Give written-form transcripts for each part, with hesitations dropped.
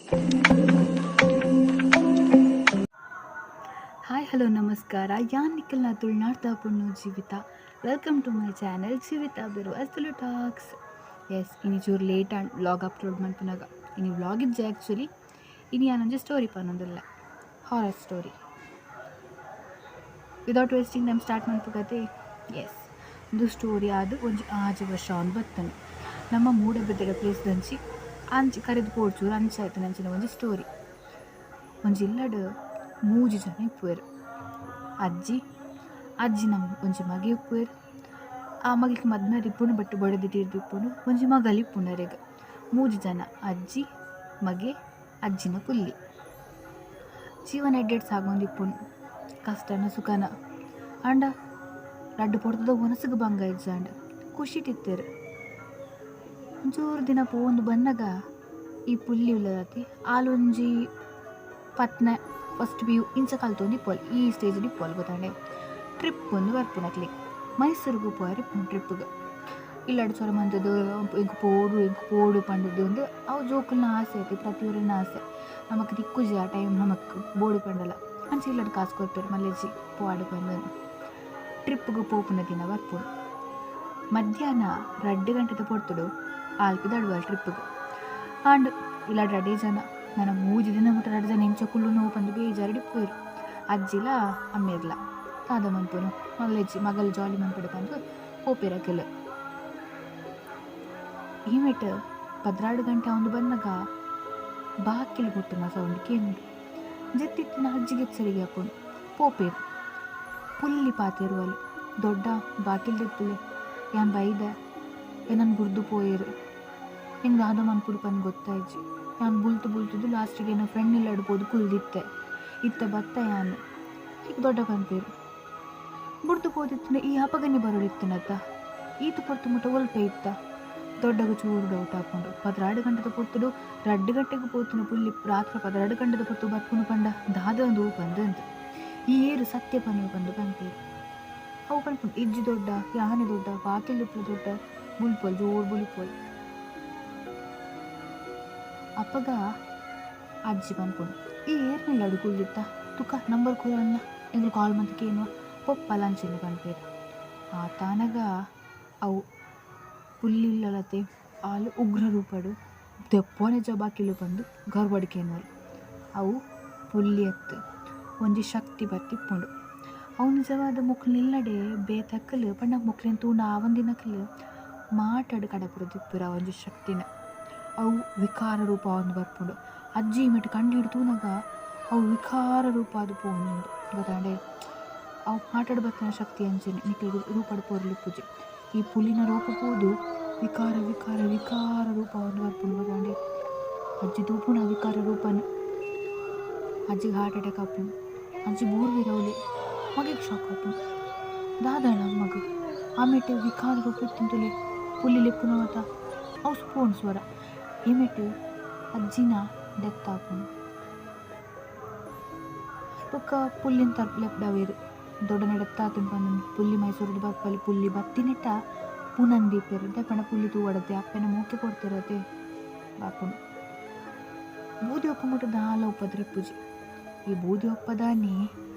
Hi, hello, ನಮಸ್ಕಾರ. ಯಾನ್ ನಿಕಲ್ನ ತುಳುನಾಡ್ದ ಪೊಣ್ಣು ಜೀವಿತ. Welcome to my channel Jeevitha Birwas Tulu talks. S, ಇನಿ ಚೂರು ಲೇಟ್ ಆಂಡ್ ವ್ಲಾಗ್ ಅಪ್ಲೋಡ್ ಮಲ್ಪುನಗ. ಇನಿ ವ್ಲಾಗ್ ಇಜ್ಜೆ ಆ್ಯಕ್ಚುಲಿ. ಇನಿ ಯಾನೊಂಜಿ ಸ್ಟೋರಿ ಪನೊಂದುಲ್ಲೆ, horror story. Without wasting time start ಮನ್ಪುಗತೆ. S, ಒಂದು ಸ್ಟೋರಿ ಆದ್ ಒಂಜಿ 6 ವರ್ಷ ಆವೊಂದು ಬತ್ತುಂಡು. ನಮ್ಮ ಮೂಡಬಿದಿರೆ ಪ್ಲೇಸ್ ದಂಚಿ ಅಂಚಿ ಕರಿದ್ ಪೋಡ್ಚೂರು ಅಂಚ ಆಯ್ತುನಂಚಿನ ಒಂಜಿ ಸ್ಟೋರಿ. ಒಂಜಿ ಇಲ್ಲಡ್ ಮೂಜಿ ಜನ ಇಪ್ಪುವೆರ್. ಅಜ್ಜಿ, ಅಜ್ಜಿನ ಒಂಜಿ ಮಗೆ ಇಪ್ಪುವೆರ್. ಆ ಮಗೆಕ್ ಮದ್ಮೆ ಆದಿಪ್ಪುಂಡು, ಬಟ್ ಬೊಡೆದಿ ತೀರ್ದಿಪ್ಪುಂಡು. ಒಂಜಿ ಮಗಲ್ ಇಪ್ಪುಂಡು ಅರೆಗ್. ಮೂಜಿ ಜನ, ಅಜ್ಜಿ, ಮಗೆ, ಅಜ್ಜಿನ ಪುಲ್ಲಿ. ಜೀವನ ಎಡ್ಡೆಡ್ ಸಾಗೊಂದಿಪ್ಪುಂಡು, ಕಷ್ಟನ ಸುಖನ. ಆಂಡ ರಡ್ಡ್ ಪೊರ್ತುದ ವನಸುಗು ಬಂಗ ಇಜ್ಜಾಂಡ್, ಖುಷಿಟ್ ಇತ್ತೆರ್. ಒಂಚೂರು ದಿನ ಪೋವೊಂದು ಬನ್ನಗ ಈ ಪುಲ್ಲಿ ಉಲ್ಲದತಿ, ಆಲೊಂಜಿ ಪತ್ನೆ, ಫಸ್ಟ್ ಪಿ ಯು ಇಂಚ ಕಲ್ತೊಂದು ಇಪ್ಪೊಲ್, ಈ ಸ್ಟೇಜ್ ಇಪ್ಪೊಲ್, ಗೊತ್ತಾಂಡೆ. ಟ್ರಿಪ್ ಒಂದು ಬರ್ಪುಂಡು ಅಕ್ಲೆಗ್. ಮೈಸೂರುಗು ಪೋಯೆರ್ ಇಪ್ಪುಂಡು ಟ್ರಿಪ್ಗೆ. ಇಲ್ಲಡ್ ಸೊರ ಮಂತುದು ಎಂಕ್ ಪೋಡು, ಎಂಕ್ ಪೋಡು ಪಂಡುದು ಒಂದು ಅವು ಜೋಕುಲ್ನ ಆಸೆ ಐತೆ, ಪ್ರತಿಯೊರಿನ ಆಸೆ. ನಮಕ್ ತಿಕ್ಕುಜಿ ಆ ಟೈಮ್ ನಮಕ್ ಬೋಡು ಪಂಡಲ. ಅಂಚ ಇಲ್ಲಡ್ ಕಾಸು ಕೊರ್ಪೆರ್, ಮಲ್ಲೆಜ್ಜಿ, ಪೋವಡ್ ಪಂದ್. ಟ್ರಿಪ್ಗೆ ಪೋಪುನ ದಿನ ಬರ್ಪುಂಡು. ಮಧ್ಯಾಹ್ನ 2 ಗಂಟೆದ ಪೊರ್ತುಡು ಆಲ್ ಪಿದಡುವಲ್ ಟ್ರಿಪ್ಗೆ. ಆಂಡ್ ಇಲ್ಲಡ್ ರಡ್ಡೇ ಜನ. ನನ 3 ದಿನ ಮುಟ್ಟ ರಡ್ಡ್ ಜನ ಎಂಚ ಕುಲ್ಲುನು ಪಂದ್ ಬೇಜಾರ್ಡ್ ಇಪ್ಪುವೆರ್, ಅಜ್ಜಿಲ ಅಮ್ಮೆರ್ಲ. ದಾದ ಮನ್ಪುನು, ಮಲ್ಲೆಜ್ಜಿ, ಮಗಲ್ ಜಾಲಿ ಮನ್ಪಡ್ ಪಂದ್ ಪೋಪೆರ್ ಅಕುಲು. ಈಮೆಟ್ 12 ಗಂಟೆ ಆವೊಂದು ಬನ್ನಗ ಬಾಕಿಲ್ ಬೊಟ್ಟುನ ಸೌಂಡ್ ಕೇನುಂಡು. ಜೆತ್ತಿತ್ತಿನ ಅಜ್ಜಿಗೆ ಎಚ್ಚರಿಗೆ ಆಪುಂಡು. ಪೋಪೆರ್. ಪುಲ್ಲಿ ಪಾತೆರುವಲ್, "ದೊಡ್ಡ, ಬಾಕಿಲ್ ದೆಪ್ಪುಲೆ, ಯಾನ್ ಬೈದೆ. ಎನನ್ ಬುಡ್ದು ಪೋಯೆರ್. ಎಂಕ್ ದಾದ ಮನ್ಪೊಡು ಪಂದ್ ಗೊತ್ತಾಯ್ಜಿ. ಯಾನ್ ಬುಲ್ತು ಬುಲ್ತುದು ಲಾಸ್ಟಿಗೆ ಎನ್ನ ಫ್ರೆಂಡ್ ಇಲ್ಲಡ್ ಪೋದು ಕುಲ್ದಿತ್ತೆ. ಇತ್ತೆ ಬತ್ತ ಯಾನ್." ಐಕ್ ದೊಡ್ಡ ಪನ್ಪೆರ್, "ಬುಡ್ದು ಪೋದಿತ್ತುಂಡ ಈ ಅಪಗನೆ ಬರೊಡಿತ್ತುಂಡತ್ತ? ಈತ್ ಪೊರ್ತು ಮುಟ ಒಲ್ಪ ಇತ್ತ?" ದೊಡ್ಡಗ ಚೂರು ಡೌಟ್ ಆಪುಂಡು. 12 ಗಂಟೆದ ಪೊರ್ತುಡು 2 ಗಂಟೆಗ್ ಪೋತಿನ ಪುಲ್ಲಿ ರಾತ್ರೆ 12 ಗಂಟೆದ ಪೊರ್ತು ಬರ್ಪುಂಡು ಪಂಡ ದಾದ ಅಂದ್ ಪಂದ್ ಅಂತ್. "ಈ ಏರ್, ಸತ್ಯ ಪನ್ಲೆ" ಪಂದ್ ಪನ್ಪೆರ್. ಅವು ಪನ್ಪುಂಡು, "ಇಜ್ಜಿ ದೊಡ್ಡ, ಯಾನೆ ದೊಡ್ಡ, ಬಾಕಿಲ್ ದೆಪ್ಪುಲೆ ದೊಡ್ಡ." ಬುಲ್ಪೊಲ್, ಜೋರು ಬುಲಿಪೊಲ್. ಅಪಗ ಅಜ್ಜಿ ಪನ್ಪುಂಡು, "ಈ ಏರ್ನ ಇಲ್ಲಡ್ ಕುಲ್ದಿತ್ತ? ತುಕ ನಂಬರ್ ಕೊರಲ್ನ, ಎಂಕುಲು ಕಾಲ್ ಮಂತ್ ಕೇನುವ, ಪೊಪ್ಪಲ" ಅಂಚೆನೆ ಪನ್ಪೆರ್. ಆತಾನಗ ಅವು ಪುಲ್ಲಿ ಇಲ್ಲಲತೆ, ಆಲ್ ಉಗ್ರ ರೂಪಡ್ "ದೆಪ್ಪೊನೆಜ ಬಾಕಿಲ್" ಪಂದ್ ಗರ್ವಡ್ ಕೇನುವಲ್. ಅವು ಪುಲ್ಲಿ ಅತ್ತ್, ಒಂಜಿ ಶಕ್ತಿ ಬತ್ತಿಪ್ಪುಂಡು. ಅವು ನಿಜವಾದ್ ಮೊಕ್ಲ್ನ ಇಲ್ಲಡೆ ಬೇತಕುಲು ಪಂಡ ಮೊಕ್ಲೆನ್ ತೂಂಡ ಆವಂದಿನಕುಲು ಮಾಟಡ್ ಕಡಪುಡ್ದಿಪ್ಪುವೆರ್ ಆ ಒಂಜಿ ಶಕ್ತಿನ್. ಅವು ವಿಕಾರ ರೂಪ ಆವೊಂದು ಬರ್ಪುಂಡು. ಅಜ್ಜಿ ಮೆಟ್ ಕಣ್ಣೀರ್ ತೂನಗ ಅವು ವಿಕಾರ ರೂಪ ಆದ್ ಪೋವೊಂದುಂಡು, ಗೊತ್ತಾಂಡೆ. ಅವು ಮಾಟಡ್ ಬತ್ತಿನ ಶಕ್ತಿ ಅಂಚೆನೆ ನಿಕ್ಲೆಗ್ ರೂಪಡ್ ಪೋರ್ಲಿಪ್ಪುಜಿ. ಈ ಪುಲಿನ ರೂಪ ಪೋದು ವಿಕಾರ ವಿಕಾರ ವಿಕಾರ ರೂಪ ಆವೊಂದು ಬರ್ಪುಂಡು, ಗೊತ್ತಾಂಡೆ. ಅಜ್ಜಿ ತೂಪುಂಡು ಆ ವಿಕಾರ ರೂಪನ್. ಅಜ್ಜಿಗ್ ಹಾರ್ಟ್ ಅಟ್ಯಾಕ್ ಆಪುಂಡು. ಅಜ್ಜಿ ಬೂರ್ವೆರ್ ಅವ್ಲೆ. ಮಗೆಗ್ ಶಾಕ್ ಆಪುಂಡು, ದಾದಾಂಡ್ ಅಮ್ಮಗ್? ಆಮೇಟ್ ವಿಕಾರ ರೂಪ ಇತ್ತುಂಡು ತೂಲೆ, ಪುಲ್ಲಿ ಲೆಪ್ಪುನ ಮಾತ ಅವು ಪೋಂಡು ಸ್ವರ. ಈಮೆಟ್ ಅಜ್ಜಿನ ಡೆತ್ ಆಪುಂಡು. ಬೊಕ್ಕ ಪುಲ್ಲಿನ್ ತರ್ಪ್ ಲೆಪ್ಡಾವೆರ್. ದೊಡ್ಡನ ಡೆತ್ ಆತುಂಡು ಪಂದ್ ಪುಲ್ಲಿ ಮೈಸೂರುಡು ಬರ್ಪಲ್. ಪುಲ್ಲಿ ಬತ್ತಿನೆಟ ಪುನನ್ ದೀಪೆರ್. ದಾಯೆ ಪಂಡ ಪುಲ್ಲಿ ತೂವಡತ್ತೆ, ಅಪ್ಪೆನ ಮೋಕೆ ಕೊರ್ತೆರತೆ. ಬರ್ಪುಂಡು. ಬೂದಿ ಒಪ್ಪ ಮುಟ ದಾಲ ಉಪದ್ರ ಇಪ್ಪುಜಿ. ಈ ಬೂದಿ ಒಪ್ಪದಾನಿ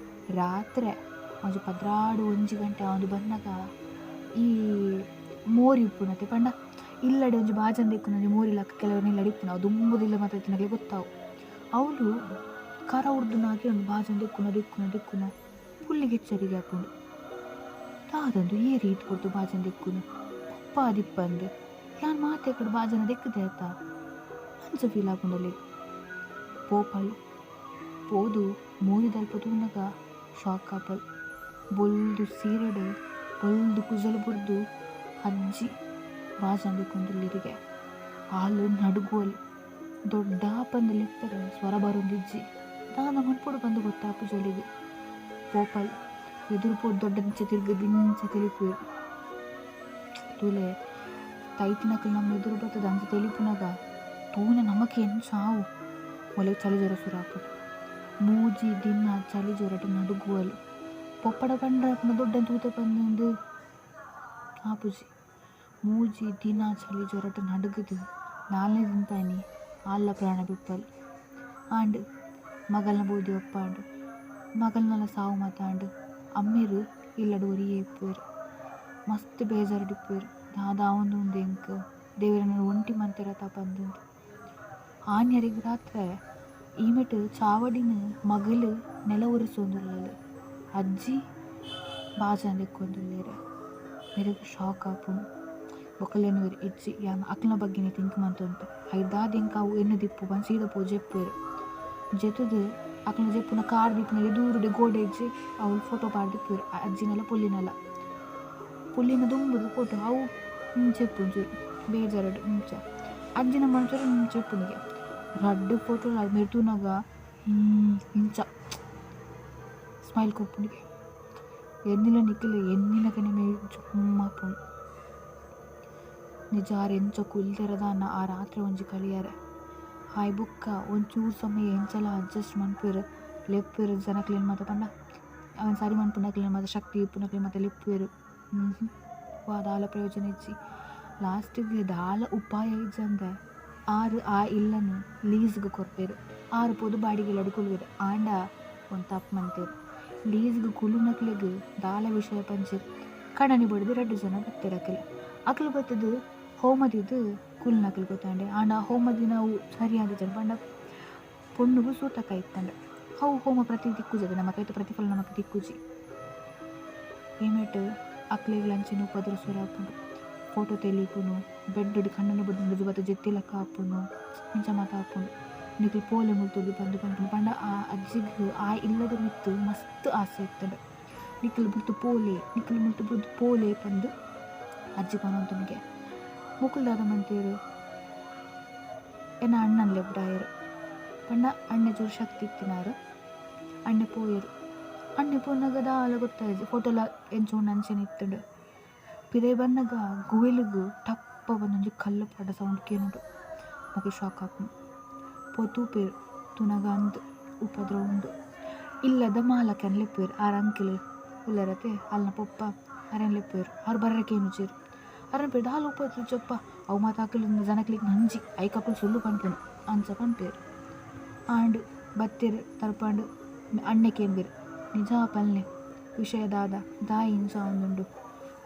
ರಾತ್ರೆ ಒಂಜಿ 12, 1 ಗಂಟೆ ಆವೊಂದು ಬನ್ನಗ ಈ ಮೋರಿ ಉಪ್ಪುನತೆ, ಪಂಡ ಇಲ್ಲಡೆ ಒಂಜಿ ಬಾಜನ ದೆಕ್ಕುನ ಒಂಜಿ ಮೋರಿ ಲಕ್ಕ ಕೆಲವೆರ್ನ ಇಲ್ಲಡೆ ಇಪ್ಪುಂಡು. ಅವು ದುಂಬುದ ಇಲ್ಲ ಮಾತ ಇತ್ತಿನಕ್ಲೆಗ್ ಗೊತ್ತಾವು. ಅವ್ಲು ಕರ ಉರ್ದುನಾಗೆ ಉಂಡು. ಬಾಜನ ದೆಕ್ಕುನ ದೆಕ್ಕುನ ದೆಕ್ಕುನ ಪುಲ್ಲಿಗೆ ಎಚ್ಚರಿಗೆ ಆಪುಂಡು. ದಾದಂದು ಏರ್ ಈತ್ ಪೊರ್ತು ಬಾಜನ ದೆಕ್ಕುನು? ಪೊಪ್ಪ ಆದಿಪ್ಪಂದ್, ಯಾನ್ ಮಾತೆಕಡ್ ಬಾಜನ ದೆಕ್ಕುದೆ ಅತ್ತ, ಅಂಚ ಫೀಲ್ ಆಪುಂಡು ಅಲೆಗ್. ಪೋಪಲ್. ಪೋದು ಮೋರಿದಲ್ಪ ತೂನಗ ಶಾಕ್ ಆಪಲ್. ಬೊಲ್ದು ಸೀರೆಡ್ ಬೊಲ್ದು ಕುಜಲ್ ಬುಡ್ದು ಅಜ್ಜಿ ಬಾಜನ ದೆಕ್ಕೊಂದುಲ್ಲೆರಿಗೆ. ಆಲ್ ನಡುಗುವಲ್. ದೊಡ್ಡ ಪಂದ್ ಲೆಪ್ಪೆರೆ ಸ್ವರ ಬರೊಂದಿಜ್ಜಿ. ದಾದ ಮನ್ಪೊಡು ಪಂದ್ ಗೊತ್ತಾಪುಜಿ ಅಲೆಗ್. ಪೋಪಲ್. ಎದುರು ಪೋದು ದೊಡ್ಡಂಚ ತಿರ್ಗ್ ದಿಂಚ ತೆಲಿಪುವೆರ್. ತೂಲೆ, ತೈತಿನಕುಲು ನಮ್ಮ ಎದುರು ಬತ್ತುದು ಅಂಚ ತೆಲಿಪುನಗ ತೂನ ನಮಕ್ ಎಂಚ ಆವು? ಮೊಲೆಗ್ ಚಳಿ ಜ್ವರ ಸುರು ಆಪುಂಡು. 3 ದಿನ ಚಳಿ ಜ್ವರಟ್ ನಡುಗುವಲ್. ಪೊಪ್ಪಡ ಪಂಡ್ರೆ ಆಪುಂಡು, ದೊಡ್ಡನ್ ತೂತೆ ಪಂದ್ ಆಪುಜಿ. 3 ದಿನ ಚಳಿ ಜ್ವರಟ್ ನಡುಗುದು ನಾಲ್ನೇ ದಿನತಾನಿ ಆಲ್ಲ ಪ್ರಾಣ ಬಿಡ್ಪಲ್. ಆಂಡ್ ಮಗಲ್ನ ಬೂದಿ ಒಪ್ಪಾಂಡ್. ಮಗಲ್ನಲ ಸಾವು ಮಾತಾಂಡ್. ಅಮ್ಮೆರ್ ಇಲ್ಲಡ್ ಒರಿಯೇ ಇಪ್ಪುವೆರ್. ಮಸ್ತ್ ಬೇಜಾರ್ಡ್ ಇಪ್ಪುವೆರ್. ದಾದ ಆವೊಂದುಂಡು ಎಂಕ್ ದೇವೆರೆನ ಒಂಟಿ ಮಂತೆರತ ಪಂದುಂಡು. ಆನ್ಯರೆಗ್ ರಾತ್ರೆ ಈಮೆಟ್ ಚಾವಡಿನ್ ಮಗಲ್ ನೆಲ ಒರೆಸೊಂದುಲ್ಲಲ್. ಅಜ್ಜಿ ಬಾಜನ ದೆಕ್ಕೊಂದುಲ್ಲೆರ್. ಮೆರೆಗ್ ಶಾಕ್ ಆಪುಂಡು. ಬೊಕಲೆನ್ನುವೆರ್ ಇಜ್ಜಿ ಯಾನ್ ಅಕ್ಲ್ನ ಬಗ್ಗೆನೆ ತಿಂಕ್ ಮಂತೊಂತೆ. ಐದಾದ್ ಎಂಕ್ ಅವು ಎನ್ನುದಿಪ್ಪು ಪಂದ್ ಸೀದ ಪೋದು ಜೆಪ್ಪುವೆರ್. ಜೆತ್ತ್ದ್ ಅಕ್ಲ್ನ ಜೆಪ್ಪುನ ಕಾರ್ ದೀಪುನ ಎದುರುಡೆ ಗೋಡೆ ಇಜ್ಜಿ ಅವ್ಲು ಫೋಟೋ ಪಾಡ್ದಿಪ್ಪುವೆರ್ ಅಜ್ಜಿನಲ ಪುಲ್ಲಿನಲ. ಪುಲ್ಲಿನ ದುಂಬುದ ಫೋಟೋ ಅವು ಇಂಚ ಇಪ್ಪುಂಡು ಒಂಚೂರು ಬೇಜಾರುಡು ಇಂಚ. ಅಜ್ಜಿನ ಮನುಷ್ಯರು ಇಂಚ ಇಪ್ಪುನಿಗೆ. ರಡ್ಡ್ ಫೋಟೋಲ ಮೇರ್ ತೂನಗ ಇಂಚ ಸ್ಮೈಲ್ ಕೊರ್ಪುನಿಗೆ. ಎನ್ನಿಲ ನಿಕುಲು ಎನ್ನಿನಗನೆ ಮೈ ಜುಮ್ ಆಪುಂಡು. ನಿಜ ಆರ್ ಎಂಚ ಕುಲ್ದೆರ ದಾನ್ನ ಆ ರಾತ್ರೆ ಒಂಜಿ ಕಳಿಯರೆ. ಆಯ್ ಬೊಕ್ಕ ಒಂಚೂರು ಸಮಯ ಎಂಚಲ ಅಡ್ಜಸ್ಟ್ ಮನ್ಪುವೆರ್ ಲೆಪ್ಪುವೆರ್ ಜನಕ್ಲೆನ್ ಮಾತ ಪಂಡ ಅವೆನ್ ಸರಿ ಮನ್ಪುನಕ್ಲೆನ್ ಮಾತ ಶಕ್ತಿ ಇಪ್ಪುನಕ್ಲೆನ್ ಮಾತ ಲೆಪ್ಪುವೆರ್. ವಾ ದಾಲ ಪ್ರಯೋಜನ ಇಜ್ಜಿ. ಲಾಸ್ಟ್ಗ್ ದಾಲ ಉಪಾಯ ಇಜ್ಜಂದೆ ಆರ್ ಆ ಇಲ್ಲನ್ ಲೀಸ್ಗ್ ಕೊರ್ಪೆರ್. ಆರ್ ಪೋದು ಬಾಡಿಗೆಲಡ್ ಕುಲ್ಲುವೆರ್. ಆಂಡ ಒಂಜಿ ತಪ್ಪು ಮನ್ತೆರ್. ಲೀಸ್ಗ್ ಕುಲ್ಲುನಕ್ಲೆಗ್ ದಾಲ ವಿಷಯ ಪಂಚೆರ್. ಕಣನಿ ಬುಡ್ದು ರಡ್ಡ್ ಜನ ಬತ್ತೆರ್ ಅಕುಲು. ಅಕುಲು ಬತ್ತ್ದ್ ಹೋಮ ದೀದ್ ಕುಲ್ಲುನಕುಲು ಗೊತ್ತಾಂಡೆ. ಆಂಡ ಹೋಮ ದೀನವು ಸರಿಯಾದಿಜ್ಜಂಡ್ ಪಂಡ ಪೊಣ್ಣುಗು ಸೂತಕ ಇತ್ತ್ಂಡ್. ಅವು ಹೋಮ ಪ್ರತಿ ತಿಕ್ಕುಜಿ ನಮಕ್ ಐತ ಪ್ರತಿಫಲ ನಮಕ್ ತಿಕ್ಕುಜಿ. ಈಮೆಟ್ ಅಕ್ಲೆಗ್ಲ ಅಂಚೆನೆ ಉಪದ್ರ ಸುರು ಆಪುಂಡು. ಫೋಟೋ ತೆಲಿಪುನು, ಬೆಡ್ಡ್ ಕಣ್ಣನೆ ಬುಡ್ದು ಬತ್ತ್ ಜೆತ್ತಿಲೆಕ್ಕ ಆಪುಂಡು, ಇಂಚ ಮಾತ ಆಪುಂಡು. ನಿಕುಲು ಪೋಲೆ ಮುಲ್ತೊರ್ದು ಪಂದ್ ಪನ್ಪುಂಡು. ಪಂಡ ಆ ಅಜ್ಜಿಗ್ ಆ ಇಲ್ಲದ ಮಿತ್ತ್ ಮಸ್ತ್ ಆಸೆ ಇತ್ತ್ಂಡ್. ನಿಕುಲು ಬುಡ್ದು ಪೋಲೆ, ನಿಕುಲು ಮುಲ್ತು ಬುಡ್ದು ಪೋಲೆ ಪಂದ್ ಅಜ್ಜಿ ಪನೊಂತುನಿಗೆ. ಮೊಕುಲು ದಾದ ಮಂತೆರ್ ಎನ್ನ ಅಣ್ಣನ್ ಲೆಪ್ಡಾಯೆರ್. ಪಂಡ ಅಣ್ಣೆ ಚೂರು ಶಕ್ತಿ ಇತ್ತಿನಾರ್. ಅಣ್ಣೆ ಪೋಯೆರ್. ಅಣ್ಣೆ ಪೋನಗ ದಾಲ ಗೊತ್ತಾಯಿಜಿ. ಫೋಟೋಲ ಎಂಚ ಉಂಡು ಅಂಚೆನೆ ಇತ್ತ್ಂಡ್. ಪಿದಯಿ ಬನ್ನಗ ಗುವೆಲ್ಗ್ ಟಪ್ಪ ಪಂದ್ ಒಂಜಿ ಕಲ್ಲ್ ಪಾಡ ಸೌಂಡ್ ಕೇನುಂಡು. ಮೊಕುಲು ಶಾಕ್ ಆಪುಂಡು. ಪೋದು ತೂಪೆರ್. ತೂನಗ ಅಂದ್ ಉಪದ್ರ ಉಂಡು. ಇಲ್ಲದ ಮಾಲಕನ್ ಲೆಪ್ಪುವೆರ್. ಆರ್ ಅಂಕಲ್ ಉಲ್ಲೆರತೆ ಅಲ್ನ ಪೊಪ್ಪ ಅರೆನ್ ಲೆಪ್ಪುವೆರ್. ಆರ್ ಬರ್ರೆ ಕೇನುಜೆರ್. ಅರೆನ ಪೇರ್ ದಾಲ ಉಪದ್ರ ಇಜ್ಜಪ್ಪ ಅವು ಮಾತ ಅಕುಲು ಜನಕ್ಲೆಗ್ ನಂಜಿ ಐಕ್ ಅಕುಲು ಸುಳ್ಳು ಪನ್ಪುನು ಅಂಚ ಪನ್ಪೆರ್. ಆಂಡ್ ಬತ್ತೆರ್ ತರ್ಪಂಡ್ ಅಣ್ಣೆ ಕೇನ್ವೆರ್ ನಿಜ ಪನ್ಲೆ ವಿಷಯ ದಾದ ದಾಯೆ ಇಂಚ ಆವೊಂದುಂಡು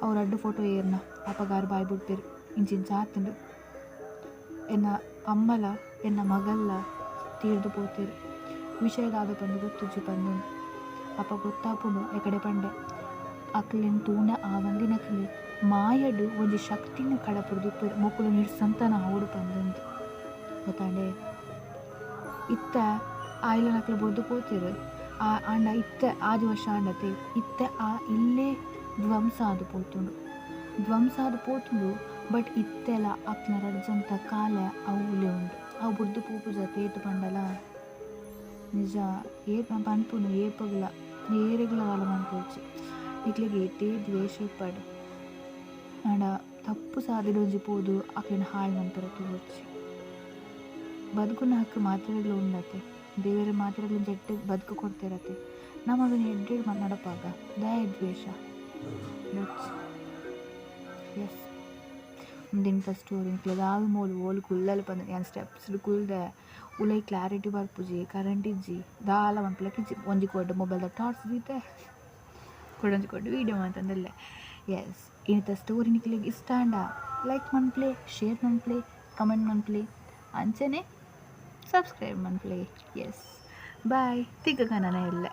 ಅವು ರಡ್ಡ್ ಫೋಟೋ ಏರ್ನ ಅಪಗ ಆರ್ ಬಾಯಿ ಬುಡ್ಪೆರ್ ಇಂಚ ಇಂಚ ಆತ್ಂಡ್ ಎನ್ನ ಅಮ್ಮಲ ಎನ್ನ ಮಗಲ್ಲ ತೀರ್ದ್ ಪೋತೆರ್ ವಿಷಯ ದಾದ ಪಂದ್ ಗೊತ್ತುಜ್ಜಿ ಪಂದ್ ಅಪ ಗೊತ್ತಾಪುಂಡು ಎಕಡೆ ಪಂಡೆ ಅಕ್ಲೆನ್ ತೂಂಡ ಆವಂದಿನಕ್ಲ್ ಮಾಯಡ್ ಒಂಜಿ ಶಕ್ತಿನ್ ಕಡಪುಡ್ದಿಪ್ಪೆರ್ ಮೊಕುಲು ನಿರ್ಸಂತಾನ ಆವೊಡು ಪಂದ್ ಗೊತ್ತಾಂಡೆ. ಇತ್ತೆ ಆಯಿಲನಕ್ಲು ಬುಡ್ದು ಪೋತೆರ್ ಆ ಆಂಡ ಇತ್ತೆ ಆಜಿ ವರ್ಷ ಆಂಡತೆ ಇತ್ತೆ ಆ ಇಲ್ಲೇ ಧ್ವಂಸ ಆದ್ ಪೋತುಂಡು. ಧ್ವಂಸ ಆದ್ ಪೋತುಂಡು ಬಟ್ ಇತ್ತೆಲ ಅಕ್ಲ್ನ ರಡ್ಡ್ ಜನತ ಕಾಲೆ ಅವುಲೆ ಉಂಡು. ಅವು ಬುಡ್ದು ಪೋಪುಜತೆ ಏತ್ ಪಂಡಲ ನಿಜ ಏತ್ ಪನ್ಪುನು ಏಪಗ್ಲ ಏರೆಗ್ಲ ದಾಲ ಮನ್ಪೊಡ್ಚಿ ನಿಕ್ಲೆಗ್ ಏತೇ ದ್ವೇಷ ಇಪ್ಪಡ್ ಆಂಡ ತಪ್ಪು ಸಾದಿಡ್ ಒಂಜಿ ಪೋದು ಅಕ್ಲೆನ್ ಹಾಳ್ ಮನ್ಪೆರೆ ತೂವೊಡ್ಚಿ. ಬದುಕುನ ಹಕ್ಕು ಮಾತೆರೆಗ್ಲ ಉಂಡತೆ ದೇವೆರ್ ಮಾತೆರೆಗ್ಲ ಒಂಜಿ ಎಡ್ಡೆ ಬದುಕು ಕೊರ್ತೆರತೆ ನಮ ಅವೆನ್ ಎಡ್ಡೆಡ್ ನಡಪಾಗ ದಾಯೆ ದ್ವೇಷ ಬೊಡ್ಚಿ ಎಸ್ ಉಂದೆಂತ ಸ್ಟೋರಿ ನಿಕ್ಲೆಗ್ ದಾದ ಮೋಲು ಓಲು ಕುಲ್ಲಲ್ ಪಂದ್ ಯಾನ್ ಸ್ಟೆಪ್ಸ್ ಡ್ ಕುಲ್ದೆ ಉಲಯಿ ಕ್ಲಾರಿಟಿ ಬರ್ಪುಜಿ ಕರೆಂಟ್ ಇಜ್ಜಿ ದಾಲ ಮನ್ಪುಲಕ ಇಜ್ಜಿ ಒಂಜಿ ಕೋಡೆ ಮೊಬೈಲ್ ದ ಟಾರ್ಚ್ ದೀತೆ ಕುಡೊಂಜಿ ಕೋಡೆ ವೀಡಿಯೋ ಮಂತೊಂದುಲ್ಲೆ ಎಸ್ ಇನಿತ ಸ್ಟೋರಿ ನಿಕ್ಲೆಗ್ ಇಷ್ಟ ಆಂಡ ಲೈಕ್ ಮನ್ಪುಲೆ ಶೇರ್ ಮನ್ಪುಲೆ ಕಮೆಂಟ್ ಮನ್ಪುಲೆ ಅಂಚನೆ ಸಬ್ಸ್ಕ್ರೈಬ್ ಮನ್ಪುಲೆ ಎಸ್ ಬಾಯ್ ತಿಕ್ಕುಗ ನನ ಎಲ್ಲೆ.